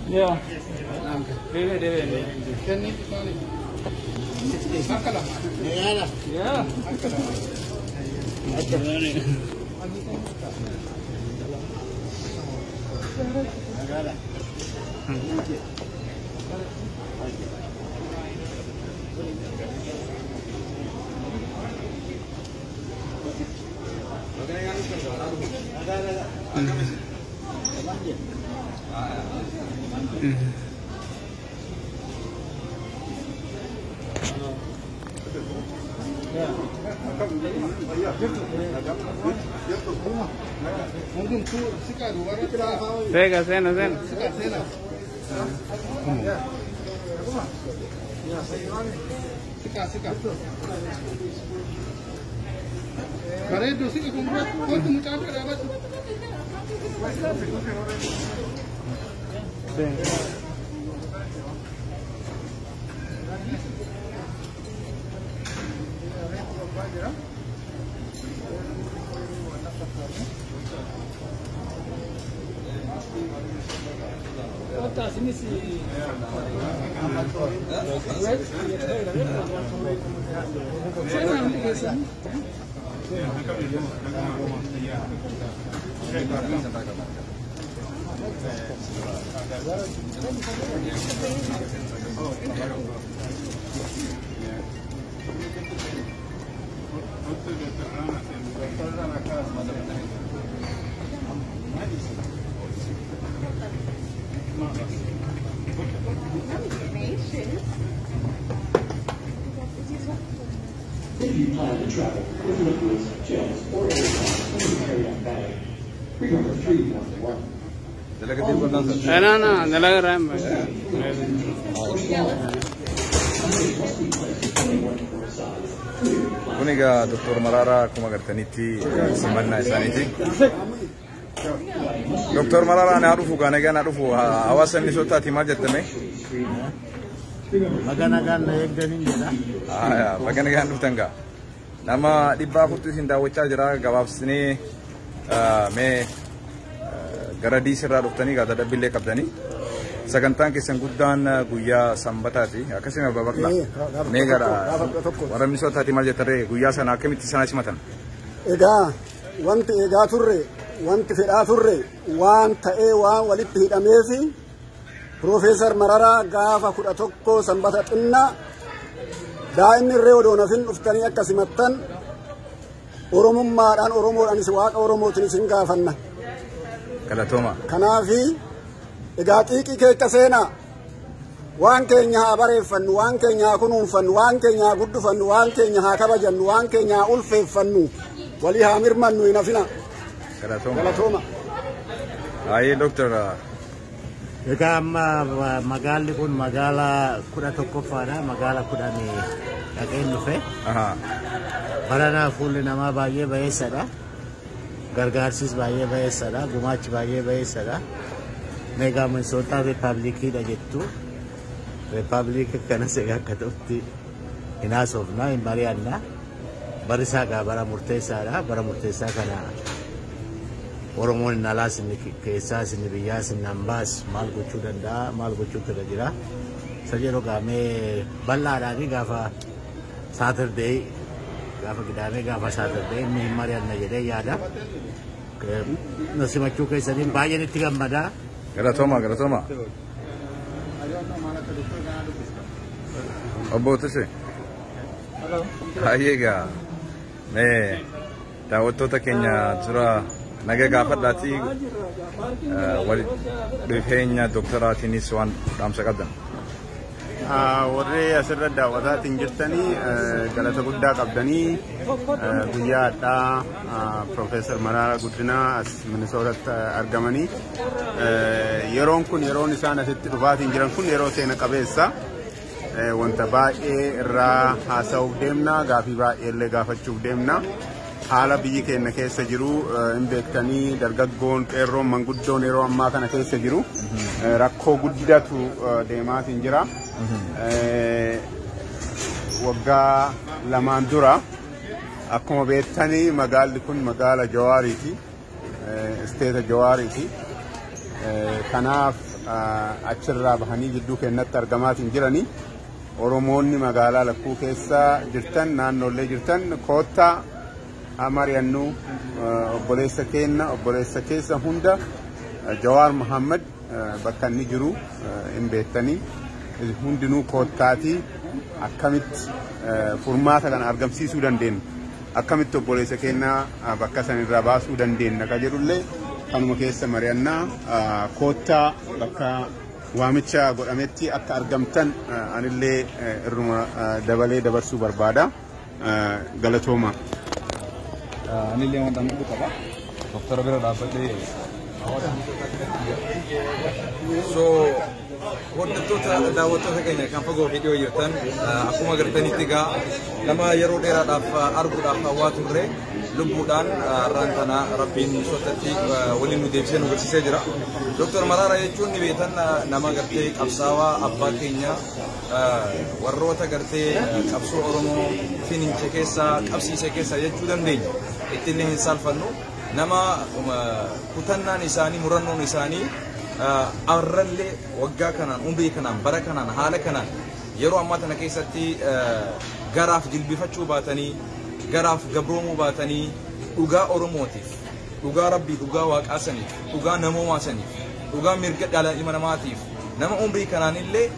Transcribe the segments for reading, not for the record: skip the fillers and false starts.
Yeah. Yeah. Sega, cena, cena. If you plan to travel with liquids, gels, or aerosol in your carry-on bag, remember 311. No, no, Kun egaa Dr. Mararaa akkuma agartanitti simannaa isaaniiti. Dr. Mararaa naa dhufu gaa nagaa naa dhufu hawaasa Minisootaati maal jettame? Baga nagaan na eegdaniin jedha. Baga nagaan dhuftan gaa. Nama 400 isin daawwachaa jira gabaabsinee mee gara diisirraa dhuftanii gaa dadhabbillee qabdanii. Sagantaan keessan guddaan guyyaa sanbataati. Akkasuma babaqla. Mee gara warra Minisootaati maal jettaree guyyaa sana akkamitti sana simatan? Egaa wanti eegaa turre wanti fedhaa turre waan ta'ee waan walitti hidhameefi Profeesar Mararaa gaafa 11 sanbata xinnaa daa'imni irree odoo nafin dhuftanii akka simattan Oromummaadhaan Oromoodhaanis waaqa Oromootiin isin gaafanna. Galatooma. Kanaafi egaa xiiqii keessa seenaa waan keenya haa bareeffannu, waan keenya haa kunuunfannu, waan keenya haa guddifannu, waan keenya haa kabajannu, waan keenya haa ulfeeffannu, walii haa mirmannu hin hafina. Galatooma. Galatooma. Ayi Dooktar. Egaa amma magaalli kun magaala 11ffaadha. Magaala 10 dhaqeen dhufe. Baranaa fuulli namaa baay'ee bayeessadha. Gargaarsis baay'ee bayeessadha. Gumaachi baay'ee bayeessadha. Meegaa Minisootaa Riippaabilikiidha jettu. Riippaabilikii kanas egaa akka ta'utti hin haasofna, hin mari'anna. Barri isaa egaa bara murteessaadha. Bara murteessaa kana Oromoon inni alaas inni keessaas inni biyyaas inni hambaas maal gochuu danda'a maal gochuutu irra jira. Isa jedhu gaamee bal'aadhaani gaafa Saatardee gaafa Gidaamee gaafa Saatardee inni hin mari'anna jedhee yaada. Na simachuu keessaniin baay'een itti gammada. Galatooma galatooma. Obbo Tashee. Baay'ee egaa mee daawwattoota keenya dura naga gaafadhaatii walitti dhufeenya doktaraatiinis waan dhaamsa qabdan. Warri asirra daawwataatiin jirtanii galata guddaa qabdanii guyyaa har'aa Profeesar Mararaa Guddinaa as Minisootaatti argamanii yeroon kun yeroon isaan asitti dhufaatiin jiran kun yeroo seena qabeessa. Wanta baay'ee irraa haasa'uuf deemna, gaafii baay'ee illee gaafachuuf deemna. Haala biyyi keenya keessa jiru hin beektanii, dargaggoon, qeerroon, manguddoon yeroo ammaa kana keessa jiru rakkoo guddatu deemaatiin jira. Waggaa 2 dura akkuma beektanii magaalli kun magaala Jawaariiti. Isteeta Jawaariiti. Kanaaf achirraa bahanii jidduu keenyatti argamaatiin jiranii. Oromoonni magaalaa lakkuu keessa jirtan, naannoollee jirtan, koottaa mari'annuu obboleessa keenya, obboleessa keessa hunda Jawaar Muhammad bakka inni jiru hin beektanii, hundinuu koottaatii akkamitti furmaata kana argamsiisuu dandeenya, akkamitti obboleessa keenya bakka sanirraa baasuu dandeenya ka jedhullee kanuma keessa mari'annaa. Koottaa bakka waamicha godhametti akka argamtan anillee irruma dabalee dabarsuu barbaada. Galatooma. Anillee waan dhaamuu qaba. Doktara bira dhaabbadhee. So hordoftoota, daawwattoota keenya kan fagoo fi dhiyoo jirtan, akkuma agartanitti egaa nama yeroo dheeraadhaaf arguudhaaf hawwaa turre lubbuudhaan har'aan tana Rabbiin sottatti waliin nu deebisee nu agarsiisee jira. Dooktar Mararaa jechuun ni beektan, nama gartee qabsaawaa abbaa keenya, warroota gartee qabsoo Oromoo finiinche keessaa, qabsiise keessaa jechuu dandeenya. Ittiin hin saalfannu. Nama kutannaan isaanii, murannoon isaanii arrallee waggaa kanaan, umrii kanaan, bara kanaan, haala kanaan, yeroo ammaa tana keessatti garaaf jilbifachuu baatanii, garaaf gabroomuu baatanii, dhugaa Oromootiif, dhugaa Rabbii, dhugaa Waaqaa saniif, dhugaa namoomaa saniif, dhugaa mirga dhala ilma namaatiif, nama umrii kanaan illee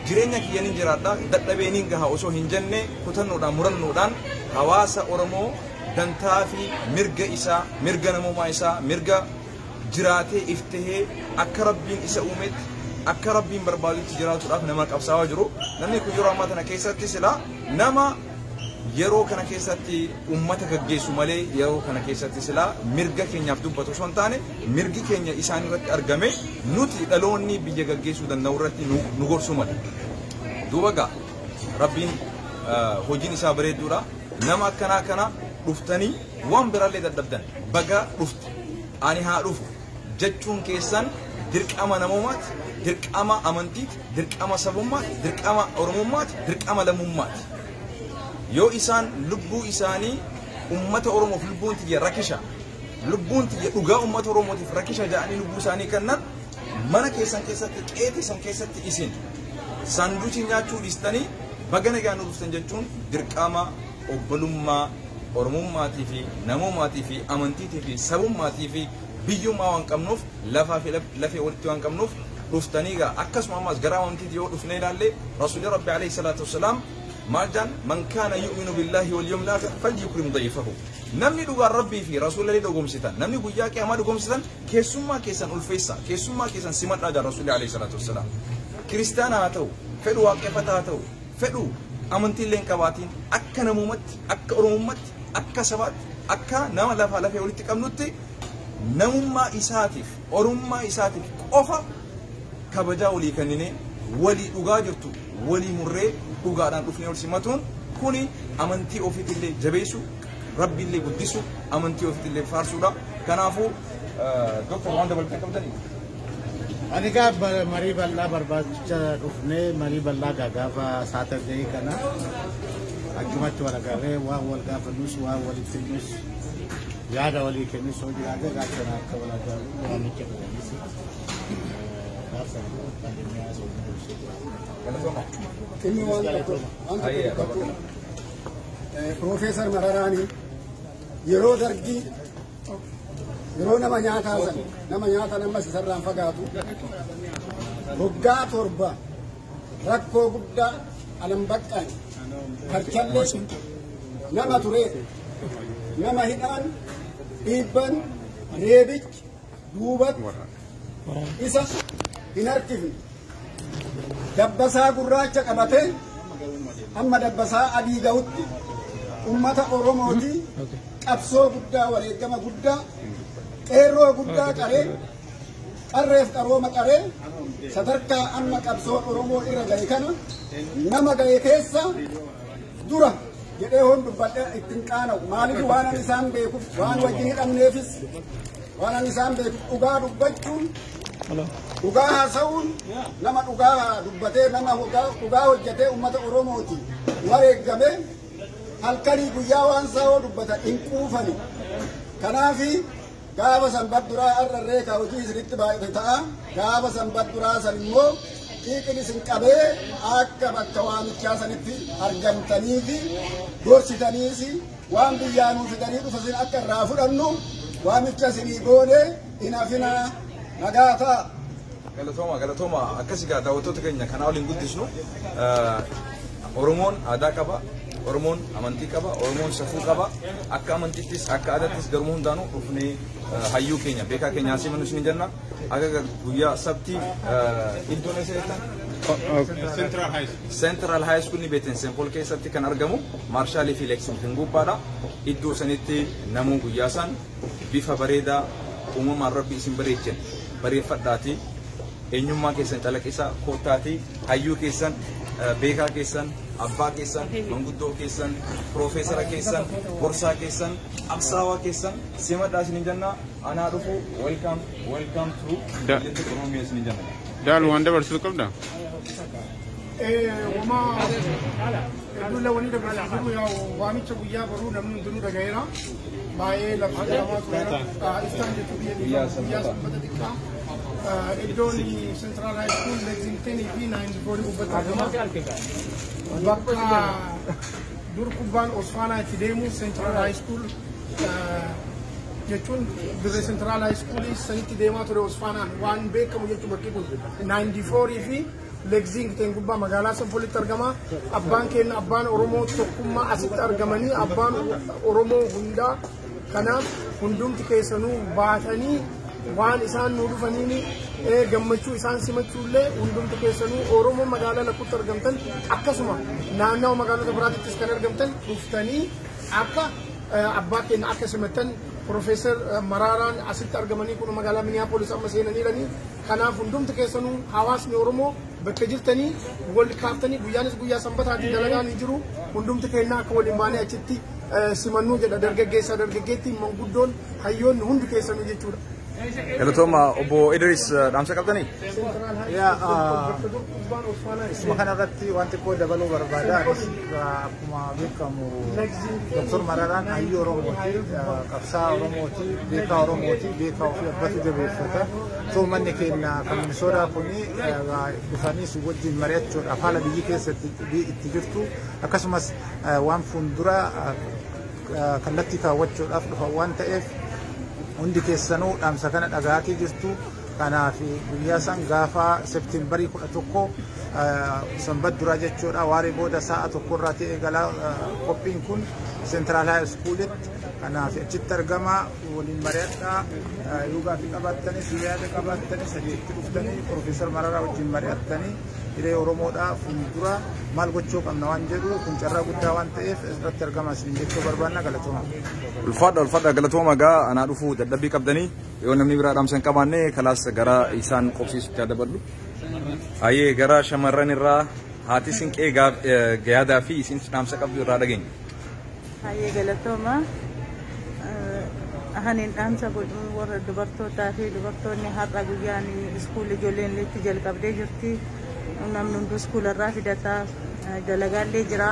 jireenya kiyyaniin jiraadha, dadhabeeniin gaha osoo hin jenne, kutannoodhaan, murannoodhaan hawaasa Oromoo dantaa fi mirga isaa, mirga namoomaa isaa, mirga jiraatee iftahee akka Rabbiin isa uumetti, akka Rabbiin barbaadutti jiraatuudhaaf nama qabsaa'aa jiru. Namni kun yeroo ammaa tana keessatti sila nama yeroo kana keessatti ummata gaggeessu malee, yeroo kana keessatti sila mirga keenyaaf dubbatu osoo hin taane, mirgi keenya isaan irratti argame nuti dhaloonni biyya gaggeessuu danda'u irratti nu gorsuu mala. Duuba gaa Rabbiin hojiin isaa bareedduudha. Nama akkanaa kana dhuftanii waan biraallee dadhabdan baga dhufte, ani haa dhufu jechuun keessan dirqama namoomaati, dirqama amantiiti, dirqama sabummaati, dirqama Oromummaati, dirqama lammummaati. Yoo isaan lubbuu isaanii ummata Oromoof, lubbuun tiyya rakisha, lubbuun tiyya dhugaa ummata Oromootiif rakisha jedhanii lubbuu isaanii kennan, mana keessan keessatti, qe'ee keessan keessatti isin saanduuchii nyaachuu dhiistanii baga nagaan nu dhuftan jechuun dirqama obbolummaa Oromummaatii fi namummaatii fi amantiitii fi sabummaatii fi biyyummaa waan qabnuuf, lafaa fi lafee walitti waan qabnuuf dhuftanii gaa. Akkasuma ammas gara amantiitii yoo dhufne ilaalle, Rasuulli Rabbi alayhi salaatu wassalaam maal jaan? Man kaana yu'minu billahi wal yawmil aakhir falyukrim dayfahu. Namni dhugaan Rabbii fi Rasuula dhugomsitan, namni guyyaa qiyaamaa dhugomsitan, keessummaa keessan ulfeessa, keessummaa keessan simadhaa jaan Rasuulli alayhi salaatu wassalaam. Kiristaana haa ta'u, fedhu waaqeffataa haa ta'u, fedhu amantiillee hin qabaatiin, akka namumatti, akka Oromummaatti, akka sabaatti, akka nama lafaa lafee walitti qabnutti, namummaa isaatiif, Oromummaa isaatiif qofa kabajaa walii kenninee, walii dhugaa jirtu walii murree, dhugaadhaan dhufnee ol simatuun kuni amantii ofiitillee jabeessu, Rabbiillee guddisu, amantii ofiitillee faarsuudha. Kanaafuu Dooktar, waan dabalatan qabdanii? Ani gaa marii bal'aa barbaachicha dhufnee, marii bal'aa gaa gaafa Saturday kana achumatti wal agarree, waan wal gaafannus, waan walitti himnus, yaada walii kennus hoo jiraate, gaaf sana akka wal agarru waamicha godhanis, gaaf sana bal'innee haasofnu. Inni waan tokko dubbatu, Piroofeesar Mararaanii yeroo dargii, yeroo nama nyaataa san, nama nyaata namas isarraan fagaatu, waggaa 7 rakkoo guddaa alambaqqaan karchallee nama ture, nama hidhaan, dhiibban, reebichi duubatti isa hin harkifne. Dabbasaa gurraacha qabatee hamma dabbasaa adii ga'utti ummata Oromooti qabsoo guddaa, wareegama guddaa, qeerroo guddaa qaree, qarreef qarooma qaree. Sadarkaa amma qabsoon Oromoo irra gahe kana nama gahe keessa dura jedhee hoon dubbadhee ittiin qaana'u. Maaliif waan ani isaan beekuuf waan wajjin hidhamneefis waan ani isaan beekuuf dhugaa dubbachuun dhugaa haasa'uun nama dhugaa dubbatee nama dhugaa hojjetee uummata Oromooti wareegame halkanii guyyaa waan sa'oo dubbatan hin quufani. Kanaafi gaafa sanbat duraa har'arree ka hojii isinitti baay'ate ta'a. Gaafa sanbat duraa san immoo xiiqin isin qabee akka bakka waamichaa sanitti argamtanii fi gorsitaniis waan biyyaa nuu fidanii dhufa isin akka irraa fudhannu waamicha isinii goone hin hafinaa nagaa ta'a. Galatooma galatooma akkasii gaa daawwattoota keenya kanaa waliin guddisnu Oromoon aadaa qaba. Oromoon amantii qaba, Oromoon safuu qaba. Akka amantiittis akka aadaattis garuu hundaanuu dhufnee hayyuu keenya beekaa keenya asii mannu isin jenna. Akka guyyaa sabtii iddoon eessa jettan? Central High School. Central High School ni beektan St. Paul keessatti kan argamu Maarshaalii fi Lexington gubbaadha. Iddoo sanitti namuu guyyaa san bifa bareedaa uumamaan rabbi isin bareechan bareeffadhaati. Eenyummaa keessan calaqqisaa koottaati hayyuu keessan beekaa keessan abbaa keessan manguddoo keessan piroofeesara keessan gorsaa keessan absaawaa keessan simadhaa isin jenna anaa dhufu welcome welcome to Oromiyaa isin jenna. Daalu waan dabarsitu qabdaa? Wama hedduun wani dabarsu jiru yaa waamicha guyyaa baruu namni hundinuu dhagayeera. Baay'ee lafa jedhamaa tureera. Iftaan jechuun biyya guyyaa sanbata xiqqaa. Iddoon Central High School Lexington fi 94 gubbatti argama. Bakka dur kubbaan Osfaanaa itti deemu Central High School jechuun dirree Central High School sanitti deemaa ture Osfaanaan waan beekamu jechuun bakki kun 94 fi Lexington gubbaa magaalaa St. Paulitti argama. Abbaan keenya abbaan Oromoo tokkummaa asitti argamanii abbaan Oromoo hundaa kanaaf hundumti keessanuu baatanii waan isaan nu dhufaniin gammachuu isaan simachuullee hundumti keessanuu Oromoo magaalaa lakkutti argamtan akkasuma naannawa magaalota biraatittis kan argamtan dhuftanii akka abbaa keenya akka simattan Profeesar Maraaraan asitti argamanii kun magaalaa Minneapolis amma seenaniiranii kanaaf hundumti keessanuu hawaasni Oromoo bakka jirtanii wal kaaftanii guyyaanis guyyaa sanbataatti dalagaan hin jiru hundumti keenya akka waliin baanee achitti simannuu jedha dargaggeessaa dargaggeetti manguddoon hayyoonni hundi keessanuu jechuudha. Galatooma obbo Idris dhaamsa qabdanii? Isuma kanarratti waan xiqqoo dabaluu barbaada. Anis akkuma beekamu Dr. Mararaan hayyuu Oromooti, qabsaa Oromooti, beekaa Oromooti, beekaa ofii abbatu jabeeffata. Too manni keenya kan Minisoodaa kuni dhufanii si wajjin mari'achuudhaaf haala biyyi keessatti itti jirtu akkasumas waan fuuldura kallattii kaawwachuudhaaf dhufan waan ta'eef hundi keessanuu dhaamsa kana dhagaatii jirtu. Kanaaf guyyaa san gaafa Seepteembarii 11 sanbat duraa jechuudha waaree booda sa'a 1 irraa eegalaa qophiin kun Central High Schoolitti. Kanaaf achitti argama waliin mari'adhaa yoo gaaffii qabaattanis yaada qabaattanis achitti dhuftanii Piroofeesar Mararaa wajjin mari'attanii hiree Oromoodhaa fuuldura maal gochuu qabna waan jedhu kun carraa guddaa waan ta'eef irratti argama isin jechuu barbaanna galatooma. Ulfaadha ulfaadha galatooma gaa anaa dhufuu dadhabbii qabdanii yoo namni biraa dhaamsa hin qabaanne kalaas gara isaan qobsiisutti daballu. Ayyee gara shamarran irraa haati sinqee yaadaa fi isin dhaamsa qabdu irraa dhageenya. Ayyee galatooma. Ahanin dhaamsa godhu warra dubartootaa fi dubartoonni har'a guyyaan iskuulii ijoolleen itti jalqabdee jirti. Namni hunduu iskuularraa fidataa dalagaallee jira.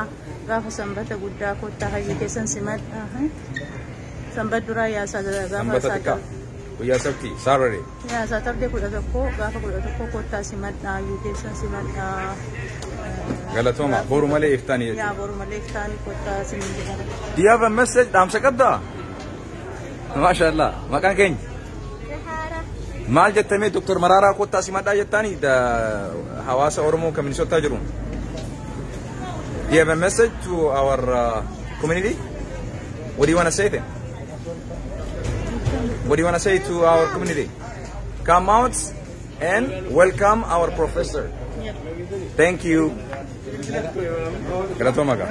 Gaafa sanbata guddaa kottaa hayyuu keessan simadha. Sanbat duraa yaasaa gaafa Sanbata xiqqaa guyyaa sabtii Saturday. Yaasaa tardee 11 gaafa 11 kottaa simadha hayyuu keessan simadha. Galatooma boru malee iftaanii jechuudha. Yaa boru malee iftaanii kottaa simadha. Do you have a message dhaamsa qabdaa? Maashaallah maqaan keenya? Maal jettamee Dr. Mararaa kottaa simadhaa jettaanii hawaasa Oromoo kan Minisootaa jiru. Do you have a message to our community? What do you want to say then? What do you want to say to our community? Come out and welcome our professor. Thank you. Galatooma gaa.